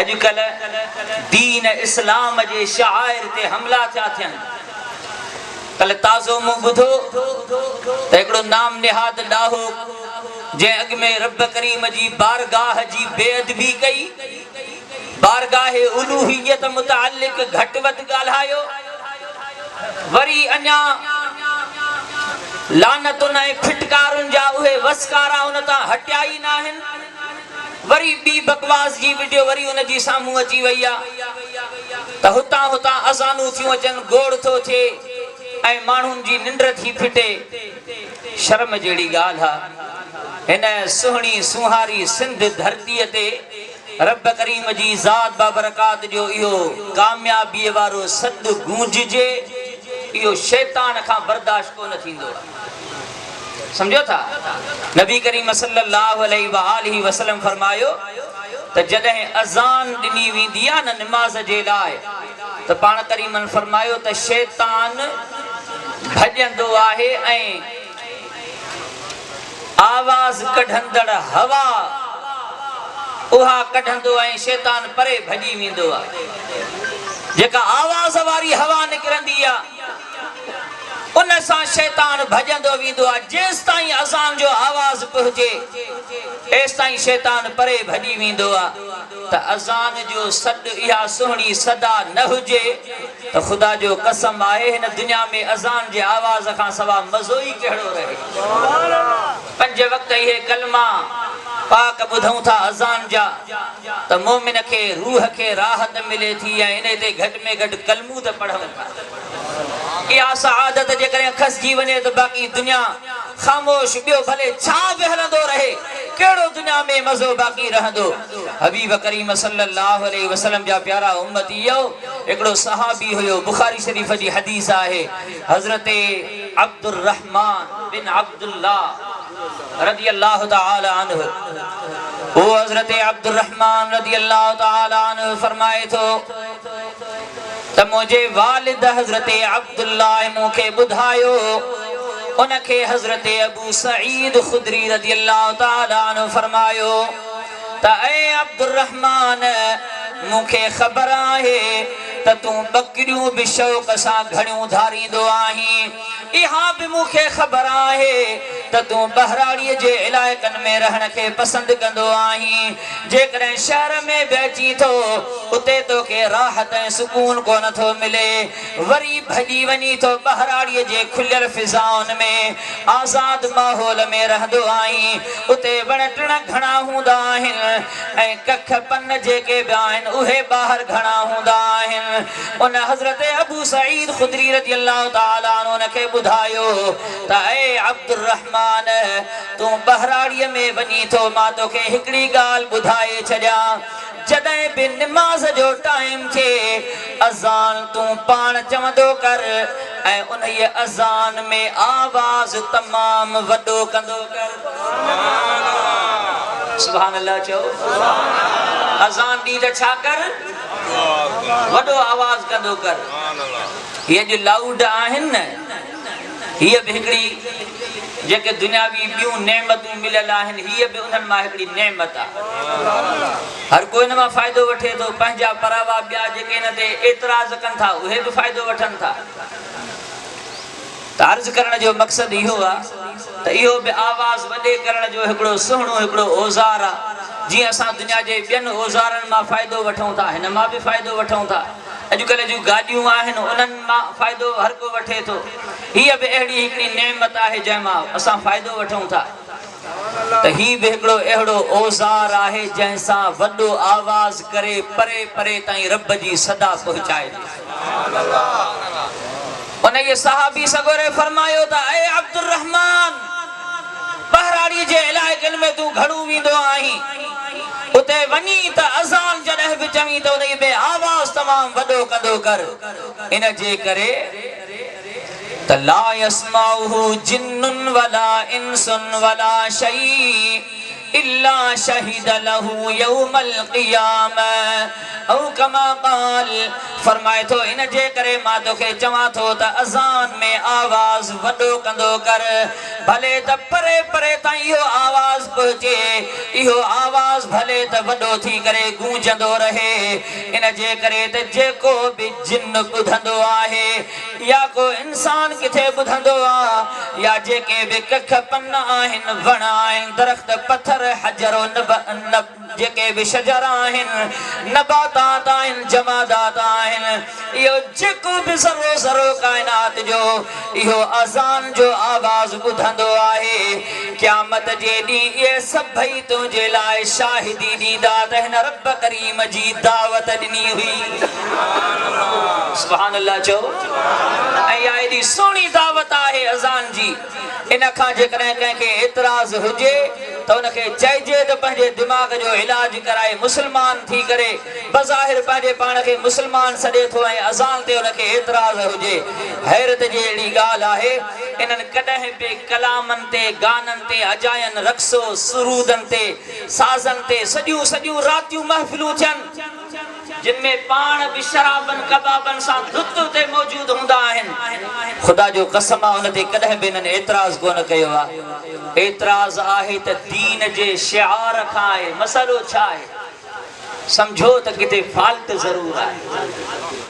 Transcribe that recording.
اڄڪلهه دين اسلام جي شعائر تي حملا ٿيا ٿين. ڪلهه تازو مون ٻڌو ته هڪڙو نام نهاد ڏاهو جنهن اڳ ۾ رب ڪريم جي بارگاهه جي بي ادبي ڪئي، بارگاهه الوهيت متعلق گهٽ وڌ ڳالهايو، وري اڃا لعنتن ۽ ڦٽڪارن جا اهي وسڪارا ان تان هٽيا ئي ناهن. وري ٻي بڪواس جي وڊيو وري ان جي سامهون اچي وئي آ ته هتان هتان اذانون ٿيون اچن، گوڙ ٿو ٿئي ۽ ماڻهن جي ننڊ ٿي ڦٽي. شرم جهڙي ڳالهه آ. هن سهڻي سونهاري سنڌ ڌرتيء تي رب ڪريم جي ذات بابرڪات جو اهو ڪاميابيء وارو سڏ گونججي، اهو شيطان کان برداشت ڪونه ٿيندو آ. سمجهو ٿا؟ نبي ڪريم صلّي اللّٰه عليه واٰله وسلّم فرمايو ته جڏهن اذان ڏني ويندي آهي نه نماز جي لاء ته پاڻ ڪريمن فرمايو ته شيطان ڀڄندو آهي ۽ آواز ڪڍندڙ هوا اها ڪڍندو ۽ شيطان پري ڀڄي ويندو آهي جيڪا آواز واري هوا نڪرندي آهي ان سان شيطان ڀڄندو ويندو آهي، جيستائين اذان جو آواز پهچي، ايستائين شيطان پري ڀڄي ويندو آهي ته اذان جو سڏ اها سهڻي صدا نه هجي ته خدا جو قسم آهي هن دنيا ۾ اذان جي آواز کان سوا مزو ئي ڪهڙو رهي. پنج وقت اهي ڪلما پاڪ ٻڌون ٿا اذان جا ته مؤمن کي روح کي راحت ملي ٿي ۽ انهي تي گهٽ ۾ گهٽ ڪلمون ته پڙهون ٿا. اها سعادت جيڪڏهن کسجي وڃي ته باقي دنيا خاموش ٻيو ڀلي ڇا به هلندو رهي ڪهڙو دنيا ۾ مزو باقي رهندو. حبيب ڪريم صلي الله عليه وسلم جا پيارا امتيو! هڪڙو صحابي هيو بخاري شريف جي حديث آهي حضرت عبدالرحمان بن عبدالله رضي الله تعالٰي عنه اهو حضرت عبدالرحمان رضي الله تعالٰي عنه فرمائي ٿو ته منهنجي والد حضرت عبدالله مون کي ٻڌايو، ان کي حضرت ابو سعيد خدري رضي الله تعالٰي عنه فرمايو ته اي عبدالرحمان! مون کي خبر آهي ته تون ٻڪريون به شوق سان گهڻيون ڌاريندو آهين، اها به مون کي خبر آهي ته تون ٻهراڙيء جي علائقن ۾ رهڻ کي پسند ڪندو آهين، جيڪڏهن شهر ۾ به اچين ٿو، اتي توکي راحت ۽ سڪون ڪونه ٿو ملي. وري ڀڄي وڃين ٿو ٻهراڙيء جي کليل فضائن ۾، آزاد ماحول ۾ رهندو آهين. اتي وڻ ٽڻ گهڻا هوندا آهن ۽ ڪک پن جيڪي به آهن، اهي ٻاهر گهڻا هوندا آهن. ان حضرت ابو سعيد خدري رضي الله تعالٰي عنه ان کي ٻڌايو ته اي عبدالرحمان! تون ٻهراڙيء ۾ وڃين ٿو، مان توکي هڪڙي ڳالهه ٻڌائي ڇڏيان، جڏهن به نماز جو ٽائيم ٿئي، اذان تون پاڻ چوندو ڪر ۽ انهيء اذان ۾ آواز تمام وڏو ڪندو ڪر. سبحان الله چئو. اذان ڏي ته ڇا ڪر؟ وڏو آواز ڪندو ڪر. هي اڄ لائوڊ آهن نه، هيء به هڪڙي جيڪي دنياوي ٻيون نعمتون مليل آهن، هيء به انهن مان هڪڙي نعمت آهي. هر ڪو ان مان فائدو وٺي ٿو، پنهنجا پراوا ٻيا جيڪي ان تي اعتراض ڪن ٿا، اهي به فائدو وٺن ٿا. ته عرض ڪرڻ جو مقصد اهو آهي ته اهو به آواز وڏي ڪرڻ جو هڪڙو سهڻو هڪڙو اوزار آهي. جيئن اسان دنيا جي ٻين اوزارن مان فائدو وٺون ٿا، هن مان به فائدو وٺون ٿا. اڄڪلهه جون گاڏيون آهن انهن مان فائدو هر ڪو وٺي ٿو. هيء به اهڙي هڪڙي نعمت آهي جنهن مان اسان فائدو وٺون ٿا. ته هي به هڪڙو اهڙو اوزار آهي جنهن سان وڏو آواز ڪري پري پري تائين رب جي صدا پهچائجي. انهيء صحابي سڳوري فرمايو ته اي عبدالرحمان! ٻهراڙيء جي علائقن ۾ تون گهڻو ويندو آهين، اتي وڃين ته اذان جڏهن به چوين ته انهيء ۾ آواز تمام وڏو ڪندو ڪر، ان جي ڪري ته لا يسمعه جن ولا انس ولا شيء. الا شهد له يوم القيامة او ڪما قال فرمائي ٿو ان جي ڪري مان توکي چوان ٿو ته اذان ۾ آواز وڏو ڪندو ڪر ڀلي ته پري پري تائين اهو آواز پهچي اهو آواز ڀلي ته وڏو ٿي ڪري گونجندو رهي ان جي ڪري ته جيڪو به جن ٻڌندو آهي يا ڪو انسان ڪٿي ٻڌندو آ يا جيڪي به ڪک پن آهن، وڻ آهن، درخت، پٿر، حجر و جيڪي به شجر آهن، نباتات آهن، جمادات آهن، اهو جيڪو به ذرو ذرو ڪائنات جو اهو اذان جو آواز ٻڌندو آهي، قيامت جي ڏينهن اهي سڀئي تنهنجي لاء شاهدي ڏيندا ته هن رب ڪريم جي دعوت ڏني هئي. سبحان الله چئو. ۽ اها ايڏي سهڻي دعوت آهي اذان جي، ان کان جيڪڏهن ڪنهن کي اعتراض هجي ته ان کي چئجي ته پنهنجي دماغ جو علاج ڪرائي مسلمان ٿي ڪري بظاهر پنهنجي پاڻ کي مسلمان سڏي ٿو ۽ اذان تي ان کي اعتراض هجي. حيرت جي اهڙي ڳالهه آهي انهن ڪڏهن به ڪلامن تي، گانن تي، اجاين رقص و سرودن تي، سازن تي سڄيون سڄيون راتيون محفلون ٿين. جن ۾ پاڻ به شرابن ڪبابن سان ڌت اتي موجود هوندا آهن. خدا جو قسم آ ان تي ڪڏهن به انهن اعتراض ڪونه ڪيو آ. اعتراض آهي ته دين جي شعار کان آهي. مسئلو ڇا آهي؟ سمجهو ته ڪٿي فالٽ ضرور آهي.